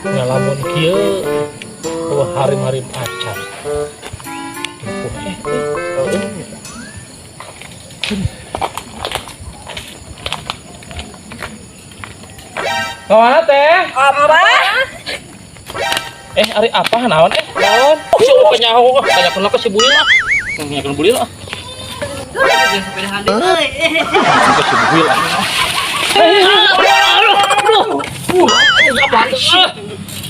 Ngalamun kieu, oh, harim-harim acan. Eh, eh, eh. Kemana, Teh? Apa? Eh, ari apa naon eh? Naon? Oh, si lupa nyaho. Ah, tanya ke si Bulil ah. Tanyakeun Bulil ah. Sepeda euy. Ke si Bulil ah. Eh, aduh, aduh. Apaan sih?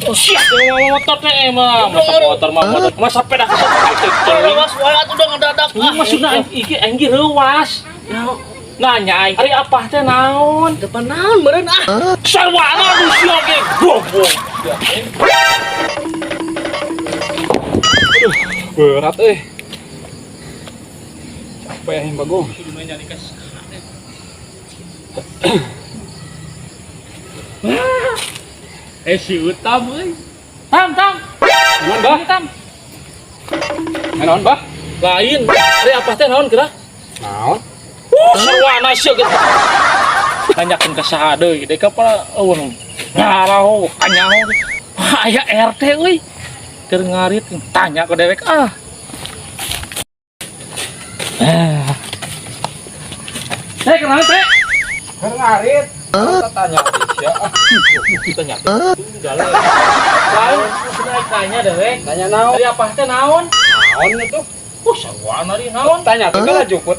Oh, siap motor teh mah. Masa motor mah motor. Masa sepeda ke sepeda. Reuwas wae atuh udah ngedadak Ini maksudna aing iki aing ge reuwas. Nanya aing, ari apa teh naon? Depan naon meureun ah. Sarwana nu sia ge goblok. Aduh, berat eh. Capek aing, Bagong. Eh, si Utam euy. Tam, Tam. Naon, Bah? Tam. Naon, Bah? Lain, ari apa teh naon kira? Naon? Sarwana sia ge. Nanyakeun ka saha deui, deui ka para eueuh. Ngaraho, kanyaho. Wah, aya RT euy. Keur ngarit tanya ke dewek ah. Eh. Teh kenapa, Teh? Keur ngarit. Kita tanya sia. Tanya. Lain, sudah tanya dewek. Tanya naon? Ari apa teh naon? Naon itu? Sarwana ari naon? Tanya tuh lah jukut.